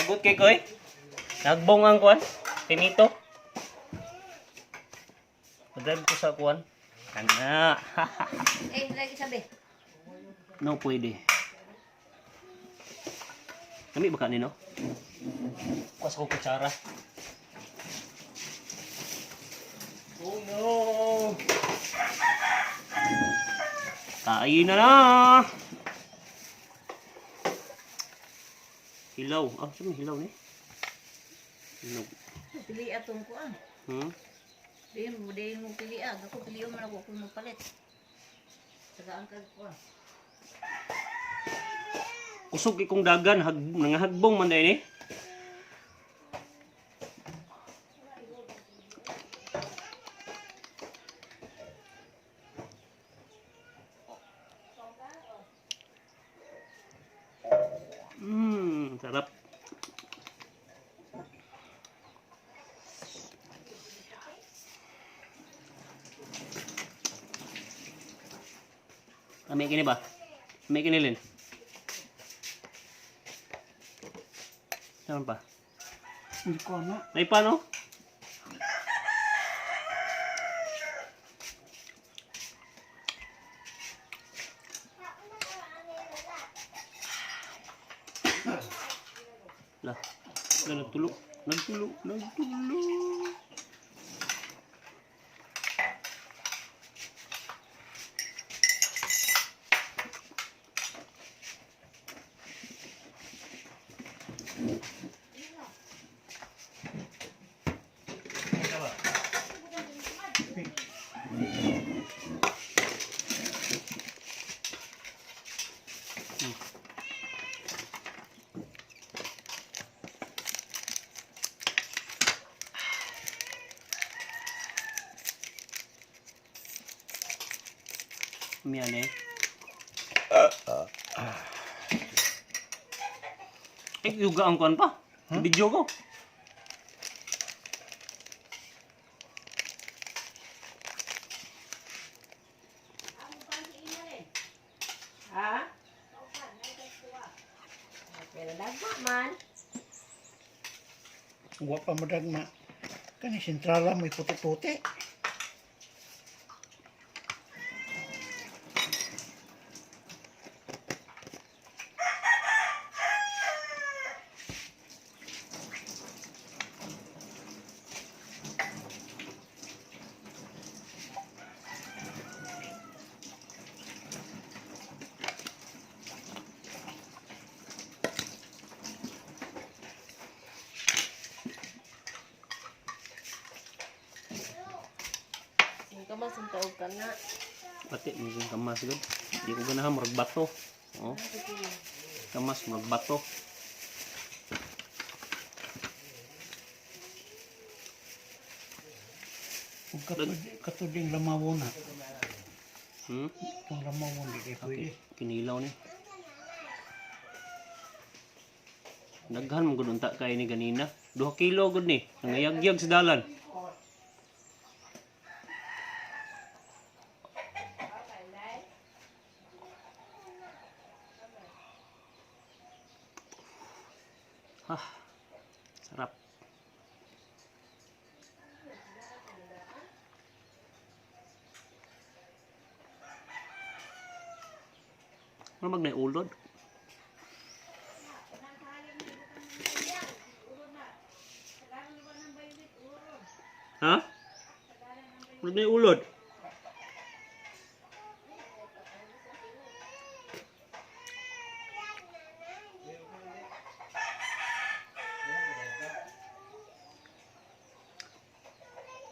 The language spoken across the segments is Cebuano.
Hagot kay koy. Nagbong ang kuan. Pinito. Drive ko sa kuan. Ana. Eh, lagi sabi. No, pwede. Kami ba kanino? Kuwas ko kutsara. Oh no! Kain na na! Hilaw. Ah, saan may hilaw ni? Hilaw. Pili atong ko ah. Diin mo pili ah. Ako pili man ako kung magpalit. Tagaan ka ko ah. Kusog ikong dagan, nangahagbong man dahil eh. Sarap. May kini ba? May kinilin? Saan pa? Hindi ko na. May pa, no? Lah, lah, nagtulo. Nagtulo, nagtulo. Miyan eh. Eh, yuga ang kuan pa. Video ko. Ha? Pero dagma man. Wa pa madagma. Kani sentrala may puti-puti. Sing ka man taog ka na. Pati, may kamas gud. Di ko ganahan, murag bato. Oh. Kamas, murag bato. Ug katuding lamawon na. Itong lamawon di kay pwede. Okay, kinilaw ni. Daghan mo gud unta kay ni ganina. 2 kilo gud ni. Nangayagyag sa dalan. Ah, sarap. Ano mag ulod? Ha? Ano na ulod?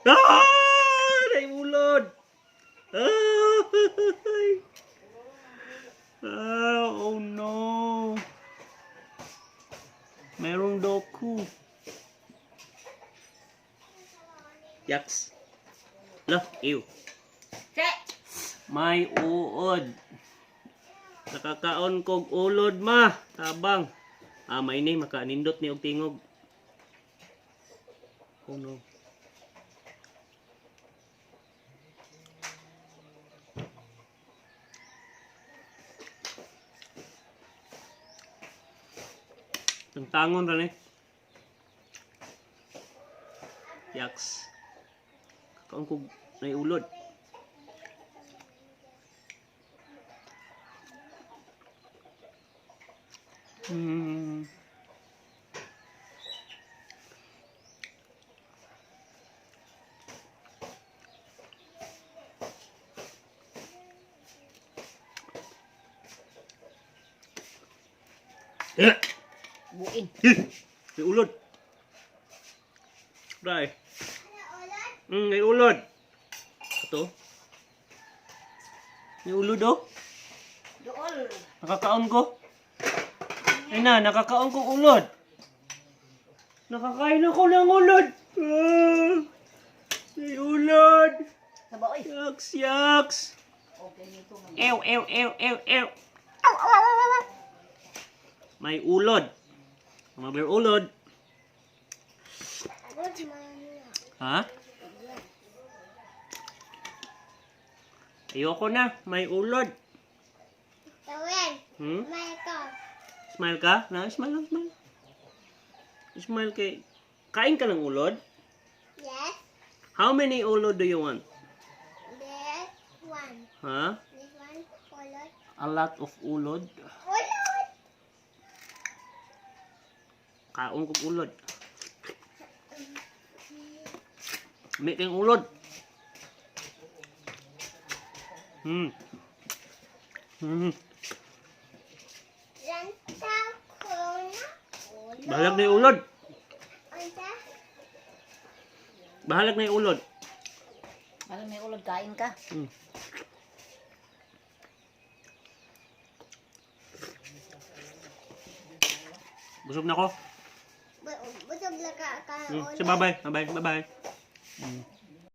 Ah! Nay ulod! Ah! Ah, oh no. Merong doku. Yaks. Lah, ew. Che! May uod. Nakakaon kog ulod ma. Tabang. Ah, may ni makaanindot ni og tingog. Oh no. Tantangon ra ni. Yaks. Kakaon ko nay ulod. Eh! Buin. May ulod. Right. May ulod. Ito. May ulod oh. Dool. Nakakaon ko. Ay na, nakakaon kong ulod. Nakakain ako ng ulod. Ah, may ulod. Saba oy. Yaks, yaks. Okay nito man. Ew, ew, ew, ew, ew. May ulod. May ulod. Ha? Ayoko na. May ulod. Hmm? Smile ka? Na, smile lang, smile. Smile kay... Kain ka ng ulod? Yes, How many ulod do you want? this one. Ha? This one, ulod. A lot of ulod. Ulod! Kaon kong ulod. May kayong ulod. Ranta ko na ulod. Bahalag na yung ulod. Unsa? Bahalag na yung ulod. Parang may ulod kain ka. Busog na ko. Busog na ka ka Say bye-bye. Bye-bye. Bye-bye.